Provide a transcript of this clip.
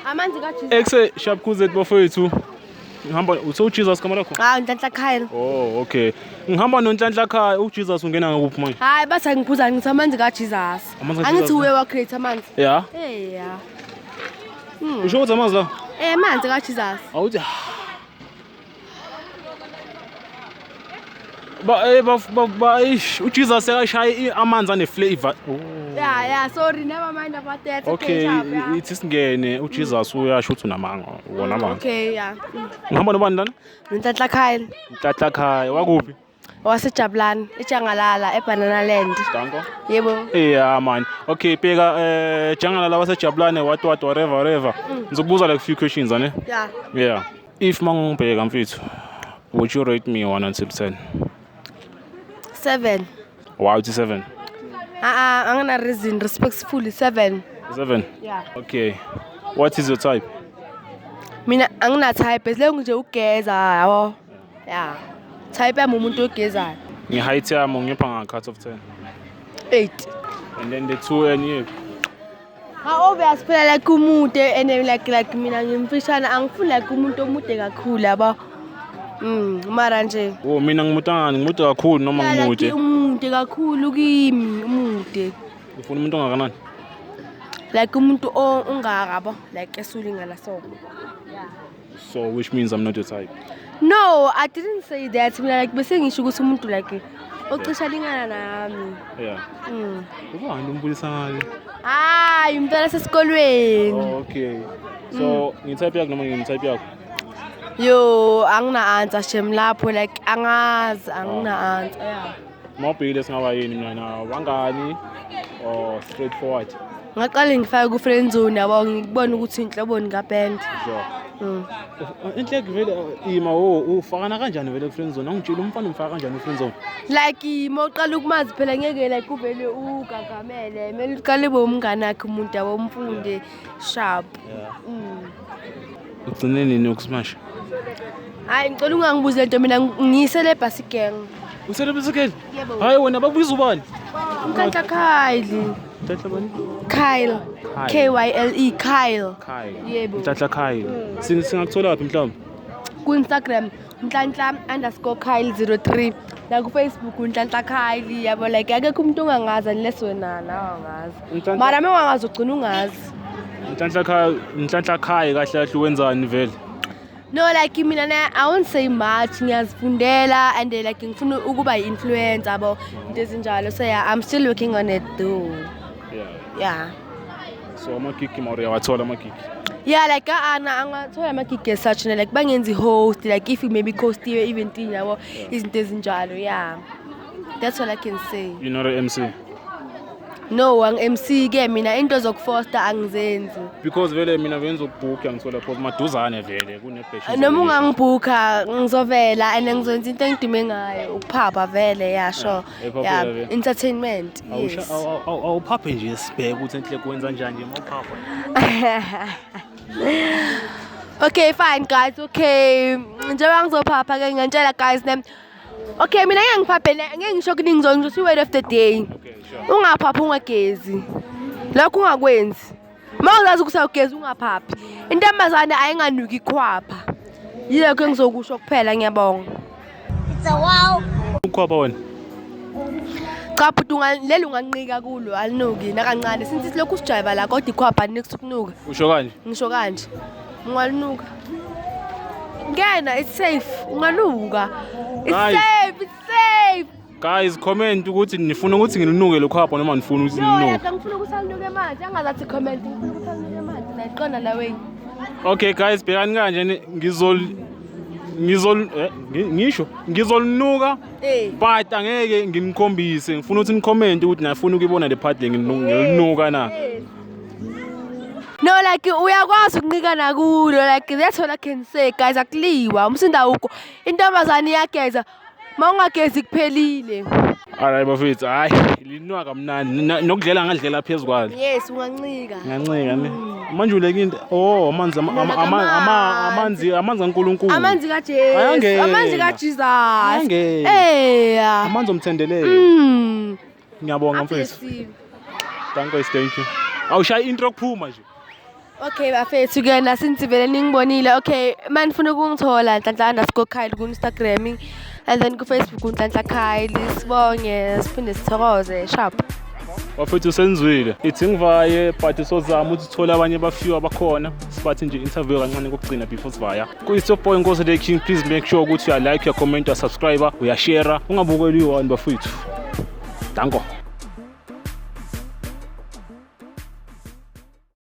Amanzi kaJesus. Ekse sharp kuzet bafowethu. Ngihamba uthe uJesus gama lakho? Hayi Nhlanhla Kyle. Oh, okay. Ngihamba noNhlanhla Khaya, uJesus ungena ngakuphi manje? Hayi bathi angiphuza ngithi amanzi kaJesus. Amanzi kaJesus. Angithi uwe wa create amanzi. Yeah. Eh ya. Usho ukuthi amanzi la? Eh amanzi kaJesus. Awuthi Ba eh ba ba, ba ish uJesus sekashaya amanzi ane flavor. Oh. Yeah, sorry, never mind about that. Okay, sharp, yeah. ithi singene uJesus uyasho ukuthi unamanga, wona amanzi. Okay, yeah. Ngihamba nobani lana? Nhlanhla Kyle Nhlanhla Khaya, wakuphi? waseJabulani, eJangalala, eBanana Land. Danko. Yebo. Yeah man. Okay, bheka Jangalala wasejabulane what what whatever whatever. Ngizokubuza like few questions ane. Yeah. Yeah. If mangibheka mfethu, would you rate me 1 until 10? 7. Wow, it's 7. Ah ah, angina reason respectfully 7. 7. Yeah. Okay. What is your type? Mina angina type, as long nje ugeza yabo. Yeah. Type yami umuntu ogezayo. Ngi-height yami ngipha nga out of 10. 8. And then the 2 and you. Ha obvious phela like umude and then like mina ngimfishane angifuni like umuntu omude kakhulu yabo. Mara nje. Oh, mina ngimutangani, ngimude kakhulu noma Yeah, like ngimude. umude kakhulu kimi, umude. Ufuna umuntu ongakanani? Like umuntu ongaka yabo, like esulingana so. So which means I'm not your type. No, I didn't say that. Mina like bese ngisho ukuthi umuntu like ocisha lingana nami. Yeah. Ubani umbulisa ngani? Hayi, umntwana sesikolweni. Oh, okay. So, ngi-type yakho noma ngi-type yakho? Yo, angina answer shem lapho like angazi, angina answer. Yeah. Mawubhekile singaba yini mina nawe? Bangani or straightforward? Ngaqale ngifake ku friend zone yabo ngikubona ukuthi inhloboni ka band. Sure. Inhle vele ima wo ufakana kanjani vele ku friend zone? Angitshela umfana umfaka kanjani ku friend zone? Like mawuqala ukumazi phela ngeke like uvele ugagamele. Kumele uqale ube umngane wakhe umuntu yabo umfunde sharp. Yeah. Ugcine nini ukusmash? Hayi ngicela ungangibuzi lento mina ngiyisele bus gang. Usele bisikeli? Yebo. Hayi wena bakubiza ubani? Nhlanhla Kyle. Nhlanhla bani? Kyle. Kyle. K Y L E Kyle. Kyle. Yebo. Nhlanhla Kyle. Singakuthola phi mhlawumbe? Ku Instagram Nhlanhla_Kyle03 la ku Facebook Nhlanhla Kyle yabo like akekho umuntu ongangazi unless wena nawe angazi. Nhlanhla- Mara uma ungangazi ugcina ungazi. Nhlanhla Kyle, Nhlanhla Kyle kahle kahle wenzani vele? No like mina na I won't say much ngiyazifundela and like ngifuna ukuba yi-influencer yabo into ezinjalo so yeah I'm still working on it though. Yeah. Yeah. So amagigi mawuri uyawathola amagigi. Yeah, like ana angathola amagigi as such like bangenzi host like if maybe hostiwe event yabo izinto ezinjalo yeah. That's all I can say. You're not a MC. No, ang MC ke mina into zokufoster angizenzi. Because vele mina bengizokubhuka ngithola because maduzane vele kunebheshi. Noma ungangibhuka ngizovela and ngizokwenza into engidume ngayo ukuphapha vele yeah sure. Yeah, Yeah, vele. entertainment. Yes. Awuphaphe nje sibheke ukuthi enhle kwenza njani nje mawuphapha. Okay fine guys okay njengoba ngizophapha ke ngiyantshela guys ne Okay mina ngeke ngiphaphe ngeke ngisho kuningi ngizothi word of the day. Okay, sure. Ungaphaphi ungagezi. Lokho ungakwenzi. Uma uzazi ukuthi awugezi ungaphaphi. Intombazane ayinganuki ikhwapha. Yilokho engizokusho kuphela ngiyabonga. It's a wow. Ukhwapha wena. Cha bhuti leli unganqika kulo alinuki nakancane. Since lokhu sijayiva la kodwa ikhwapha next ukunuka. Usho kanje? Ngisho kanje. Ungalinuka. Ngena it's safe. Unganuka. It's Guys. safe, it's safe. Guys, comment ukuthi nifuna ukuthi ngilinuke lokhwapha noma nifuna ukuthi No, ngilinuke. like ngifuna ukuthi alinuke manje. Angazathi comment ngifuna ukuthi alinuke manje. Nayiqonda la way. Okay guys, bhekani kanje ngizol ngisho ngizolinuka Eh. but angeke nginikhombise. Ngifuna ukuthi ni-comment ukuthi nafuna ukuyibona le part le ngilinuka na. No like uyakwazi ukunqika nakulo like that's all I can say guys akuliwa umsinda awukho intombazane iyageza uma ungagezi kuphelile. Alright bafethu, hayi linuka kamnandi nokudlela ngadlela phezu kwalo. Yes ungancika. Ngiyancika ne. Manje uleke into oh amanzi amanzi amanzi kaNkulunkulu. Amanzi kaJesu. Ayangena. Amanzi kaJesus. Ayangena. Eh. Amanzi omthendelelo. Ngiyabonga mfethu. Bless you. Thank you, thank you. Awushaya intro kuphuma nje. Okay bafethu ke nasinthi vele ningibonile. Okay, manifuna ukungithola Nhlanhla_Kyle ku-Instagram and then ku-Facebook uNhlanhla Kyle. Sibonge, siphinde sithokoze. Sharp. Bafethu, senzwile ithi ngivaye, but sozama ukuthi sithole abanye abafiwa abakhona, sibathi nje interview kancane kokugcina before sivaya. Ku-It's Boy Nkosi the King. Please make sure ukuthi uya like, uya comment, uya subscribe, uyashare, ungabukeli one bafethu. Danko.